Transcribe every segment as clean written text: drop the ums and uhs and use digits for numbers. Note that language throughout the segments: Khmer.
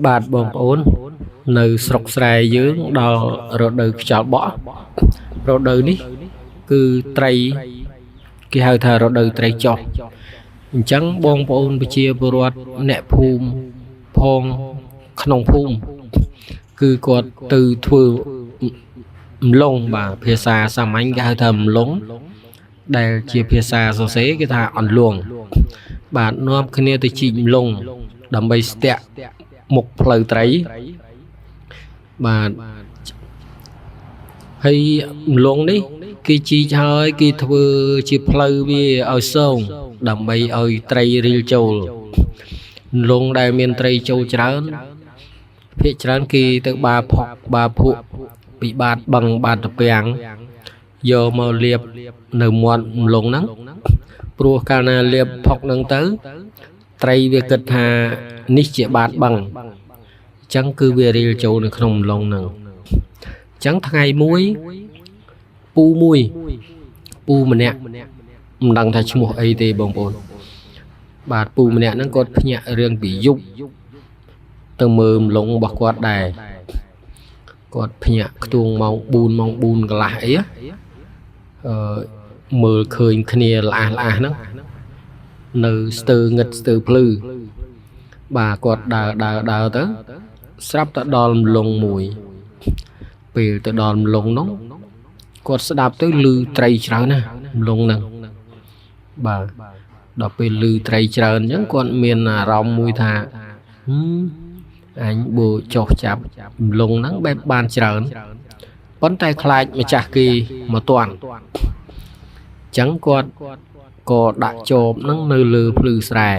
បាទបងប្អូននៅស្រុកស្រែយើងដល់រដូវខ្យល់បក់រដូវនេះគឺត្រីគេហៅថារដូវត្រីចុះអញ្ចឹងបងប្អូនប្រជាពលរដ្ឋអ្នកភូមិផងក្នុងភូមិគឺគាត់ទៅធ្វើម្លងបាទភាសាសាមញ្ញគេហៅថាម្លងដែលជាភាសាសរសេរគេថាអន្លួងបាទនាំគ្នាទៅជីកម្លងដើម្បីស្ទាក់មុខផ្លូវត្រីបាទហើយម្លងនេះគេជីកហើយគេធ្វើជាផ្លូវវាឲ្យសងដើម្បីឲ្យត្រីរីលចូលម្លងដែលមានត្រីចូលច្រើនភាគច្រើនគេទៅបាផុកបាភក់ពីបាតបឹងបាតត្រពាំងយកមកលាបនៅមាត់ម្លងហ្នឹងព្រោះកាលណាលាបផុកហ្នឹងទៅត្រីវាគិតថានេះជាបាតបឹងអញ្ចឹងគឺវារីលចូលនៅក្នុងម្លងហ្នឹងអញ្ចឹងថ្ងៃមួយពូមួយពូម្នាក់មិនដឹងថាឈ្មោះអីទេបងប្អូនបាទពូម្នាក់ហ្នឹងគាត់ភ្ញាក់រឿងពីយប់ទៅមើលម្លងរបស់គាត់ដែរគាត់ភ្ញាក់ខ្ទង់ម៉ោង4ម៉ោង4កន្លះអីអឺមើលឃើញគ្នាល្អះល្អះហ្នឹងនៅស្ទើងឹតស្ទើភ្លឺបាទគាត់ដើរដើរដើរទៅស្រាប់តែដល់ម្លងមួយពេលទៅដល់ម្លងនោះគាត់ស្ដាប់ទៅឮត្រីច្រើនណាស់ម្លងហ្នឹងបាទដល់ពេលឮត្រីច្រើនអញ្ចឹងគាត់មានអារម្មណ៍មួយថាអញបើចុះចាប់ម្លងហ្នឹងបែបបានច្រើនប៉ុន្តែខ្លាចម្ចាស់គេមកទាន់អញ្ចឹងគាត់ក៏ដាក់ចបហ្នឹងនៅលើភ្លឺស្រែ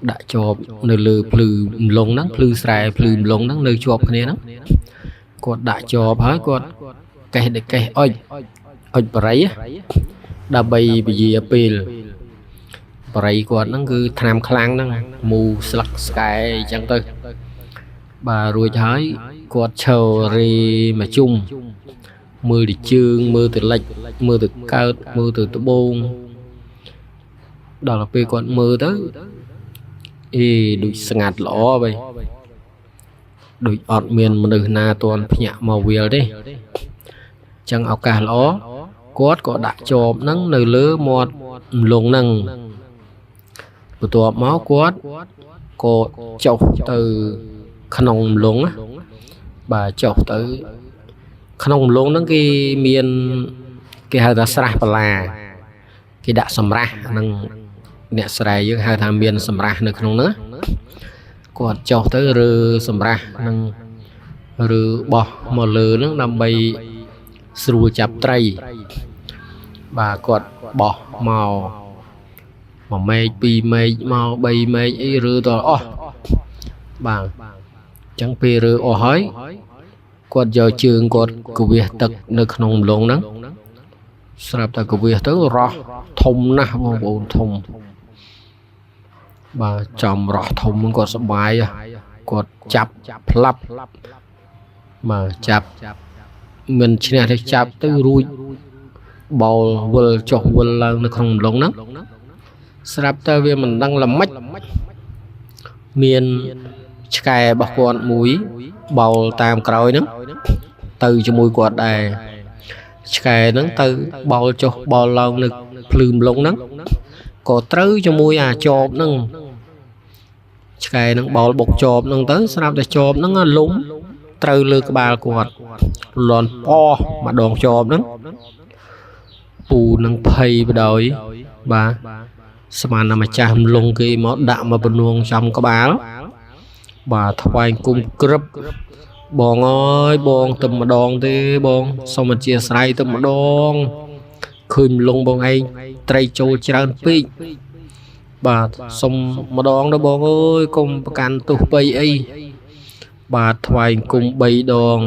ដាក់ចបនៅលើភ្លឺម្លងហ្នឹងភ្លឺស្រែភ្លឺម្លងហ្នឹងនៅជាប់គ្នាហ្នឹងគាត់ដាក់ចបហើយគាត់កេះដេកេះអុចអុចបរិយដើម្បីពជាពេលបរិយគាត់ហ្នឹងគឺថ្នាំខ្លាំងហ្នឹងមូស្លឹកស្កែអញ្ចឹងទៅបាទរួចហើយគាត់ឈររេមកជុំមើលទៅជើងមើលទៅលិចមើលទៅកើតមើលទៅត្បូងដល់ពេលគាត់មើលទៅអេដូចស្ងាត់ល្អបីដូចអត់មានមនុស្សណាទាន់ភ្ញាក់មកវាលទេចឹងឱកាសល្អគាត់ក៏ដាក់ចបហ្នឹងនៅលើមាត់ម្លងហ្នឹងបន្ទាប់មកគាត់ក៏ចុះទៅក្នុងម្លងណាបាទចុះទៅក្នុងម្លងហ្នឹងគេមានគេហៅថាស្រះបលាគេដាក់សម្រាស់ហ្នឹងអ្នកស្រែយើងហៅថាមានសម្រាស់នៅក្នុងហ្នឹងគាត់ចុះទៅរើសម្រាស់ហ្នឹងឬបោះមកលើហ្នឹងដើម្បីស្រួលចាប់ត្រីបាទគាត់បោះមកមួយមែកពីរមែកមកបីមែកអីរើតអស់បាទអញ្ចឹងពេលរើអស់ហើយគាត់យកជើងគាត់កវះទឹកនៅក្នុងម្លងហ្នឹងស្រាប់តែកវះទៅរោះធំណាស់បងប្អូនធំបាទចំរោះធំហ្នឹងគាត់សប្បាយគាត់ចាប់ផ្លាប់បាទចាប់មិនឈ្នះទេចាប់ទៅរួចបោលវិលចុះវិលឡើងនៅក្នុងម្លងហ្នឹងស្រាប់តែវាមិនដឹងល្មិចមានឆ្កែរបស់គាត់មួយបោលតាមក្រោយហ្នឹងទៅជាមួយគាត់ដែរឆ្កែហ្នឹងទៅបោលចុះបោលឡើងនៅភ្លឺម្លងហ្នឹងក៏ត្រូវជាមួយអាចបហ្នឹងឆ្កែហ្នឹងបោលបុកចបហ្នឹងទៅស្រាប់តែចបហ្នឹងលំត្រូវលើក្បាលគាត់លន់ប៉ោះម្ដងចបហ្នឹងពូនឹងភ័យបដ ாய் បាទស្មានតែម្ចាស់ម្លងគេមកដាក់មកពនួងចំក្បាលបាទថ្វាយគុំក្រឹបបងអើយបងទៅម្ដងទេបងសូមអធិស្ឋានទៅម្ដងឃើញម្លងបងឯងត្រីចូលច្រើនពេកបាទសុំម្ដងទៅបងអើយកុំប្រកាន់ទោសបីអីបាទថ្វាយគុំ3ដង